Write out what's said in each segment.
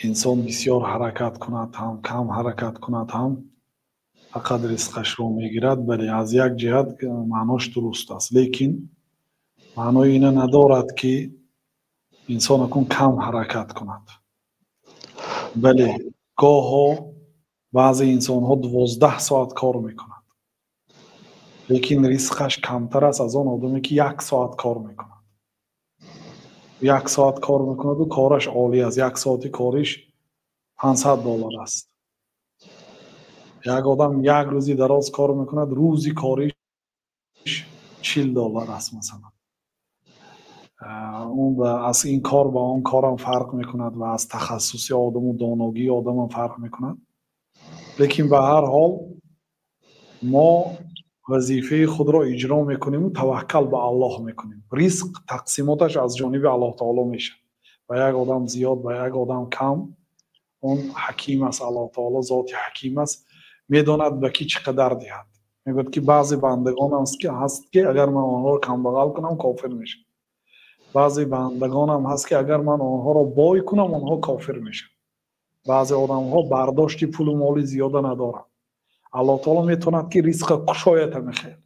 Инсон бисёр ҳаракат кунад ҳам, кам ҳаракат кунад ҳам, фақат ризқашро мегирад. Бале, аз як ҷиҳат маънош дуруст аст, лекин маънои ина надорад, ки инсон акун кам ҳаракат кунад. Бале, гоҳо баъзе инсонҳо 12 соат кор мекунад, лекин ризқаш камтар аст аз он одаме, ки як соат кор мекунад. Як соат кор мекунаду кораш олӣ аст, як соати кориш 500 доллар аст. Як одам як рӯзи дароз кор мекунад, рӯзи кориш 40 доллар аст, масалан. Он аз ин кор ба он корам фарқ мекунад ва аз тахассуси одаму доногии одамам фарқ мекунад. Лекин ба ҳар ҳол мо вазифаи худро иҷро мекунему таваккал ба Аллоҳ мекунем. Ризқ тақсимоташ аз ҷониби Аллоҳ таоло мешавад, ба як одам зиёд, ба як одам кам. Он ҳаким аст, Аллоҳ таоло зоти ҳаким аст, медонад, ба кӣ чӣ қадар диҳад. Мегӯяд, ки баъзе бандагонам ҳаст, ки агар ман онҳоро камбағал кунам, кофир мешаванд, баъзе бандагонам ҳаст, ки агар ман онҳоро бой кунам, онҳо кофир мешаванд. Баъзе одамҳо бардошти пулу моли зиёда надоранд. Аллоҳ таоло метавонад, ки ризқа кушоята мехел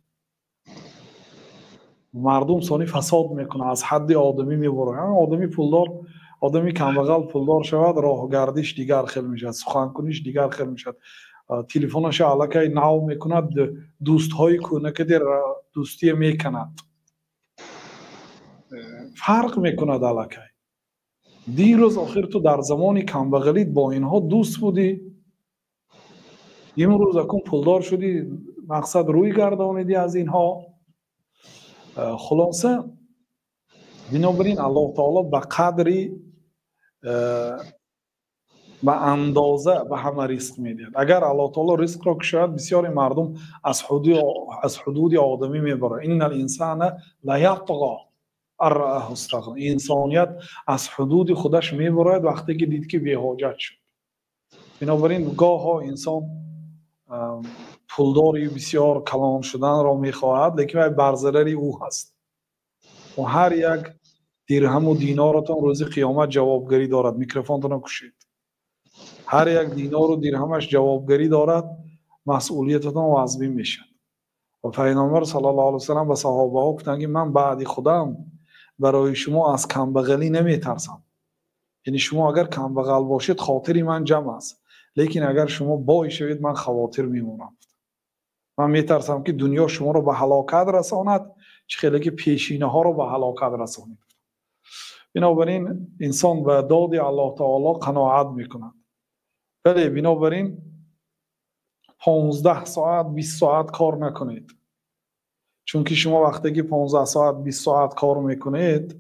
мардум сони фасод мекунад, аз ҳадди одамӣ мебурад. Одами пулдор, одами камбағал пулдор шавад, роҳгардиш дигар хел мешавад, суханкуниш дигар хел мешавад, телефонаша аллакай нав мекунад, дӯстҳои кӯнакади дӯстие мекунад, фарқ мекунад аллакай. Дирӯз охир ту дар замони камбағалит бо инҳо дӯст будӣ, имрӯз акун пулдор шудӣ, мақсад, рӯй гардонидӣ аз инҳо. Хулоса, бинобар ин Аллоҳ таоло ба қадри, ба андоза ба ҳама ризқ медиҳад. Агар Аллоҳ таоло ризқро кушояд, бисёри мардум аз ҳудуди одамӣ мебарад. إن الإنسان ليطغى. Инсоният аз ҳудуди худаш мебарояд, вақте ки дид, ки беҳоҷат шуд. Бинобар ин гоҳо инсон пулдори бисёр калон шуданро мехоҳад, лекин вай бар зарари ӯ ҳаст. Ҳар як дирҳаму диноратон рӯзи қиёмат ҷавобгарӣ дорад. Микрофонтонро кушед. Ҳар як динору дирҳамаш ҷавобгарӣ дорад, масъулиятатон вазмин мешавад. Ва Пайғамбар صلى الله عليه وسلم ба саҳобаҳо гуфтанд, ки ман баъди худам барои шумо аз камбағалӣ наметарсам. Яъне шумо агар камбағал бошед, хотири ман ҷамъ аст, лекин агар шумо бой шавед, ман хавотир мемонам. Ман метарсам, ки дунё шуморо ба ҳалокат расонад, чӣ хеле ки пешинаҳоро ба ҳалокат расонид. Бинобар ин инсон ба доди Аллоҳ таоло қаноат мекунад. Бале, бинобар ин 15 соат, 20 соат кор накунед, чунки шумо вақте ки 15 соат, 20 соат кор мекунед,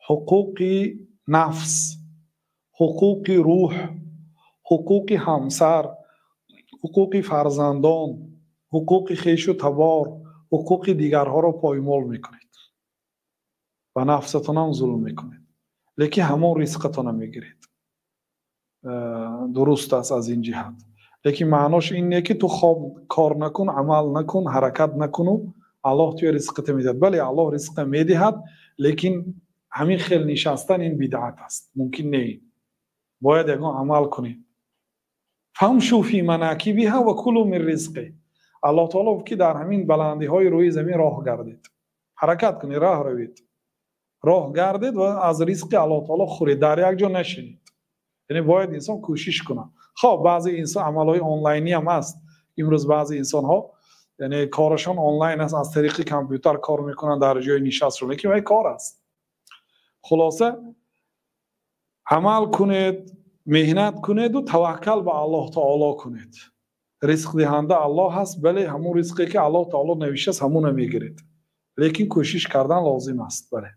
ҳуқуқи нафс, ҳуқуқи рӯҳ, ҳуқуқи ҳамсар, ҳуқуқи фарзандон, ҳуқуқи хешу табор, ҳуқуқи дигарҳоро поймол мекунед, ба нафсатонам зулм мекунед, лекин ҳамон ризқатона мегиред. Дуруст аст аз ин ҷиҳат, лекин маънош ин не, ки ту хоб, кор накун, амал накун, ҳаракат накуну Аллоҳ туя ризқата медиҳад. Бале, Аллоҳ ризқа медиҳад, лекин ҳамин хел нишастан ин бидъат аст, мумкин не, бояд ягон амал кунед. فامشوا في مناكبها وكلوا من رزقه. Аллоҳ таоло гуфт, ки дар ҳамин баландиҳои рӯи замин роҳ гардед, ҳаракат кунед, роҳ равед, роҳ гардед ва аз ризқи Аллоҳ таоло хӯред, дар як ҷо нашинед. Яъне бояд инсон кӯшиш кунад. Хоб, баъзе инсон амалҳои онлайнӣ ҳам ҳаст. Имрӯз баъзе инсонҳо, яъне корашон онлайн аст, аз тариқи компютер кор мекунанд дар ҷои нишастшон, лекин вай кор аст. Хулоса, амал кунед, меҳнат кунеду таваккал ба Аллоҳ таоло кунед. Ризқдиҳанда Аллоҳ ҳаст. Бале, ҳамун ризқе, ки Аллоҳ таоло навиштааст, ҳамуна мегиред, лекин кӯшиш кардан лозим аст. Бале.